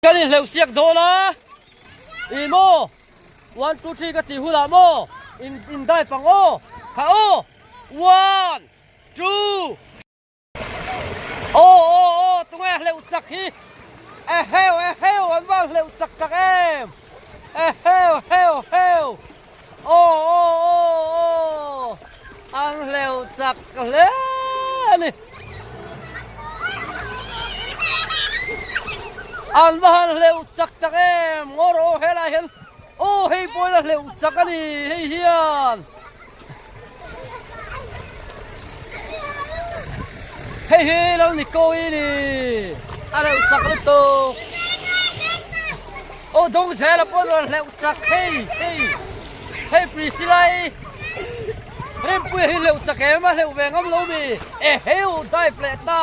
Kan inhleuh siak dawn a, ih maw one two three ka tih hunah maw in in dive ang aw kha aw one two aw aw aw tunge hleuh chak hi eheu eheu an van hleuh chak tak em eheu heu heu aw aw aw aw an hleuh chak hle a ni. An va han hleuh chak tak em ngawr aw helai hian aw hei pawh hi a hleuh chak a ni hei hian hei hi lo ni ko i ni a hleuh chak lutuk aw dawng zel a pawh a hleuh chak hei hei hei Priscilla-i Rinpuia hi hleuh chak em a hleuh ve ngam lo mi eheu dive leh ta.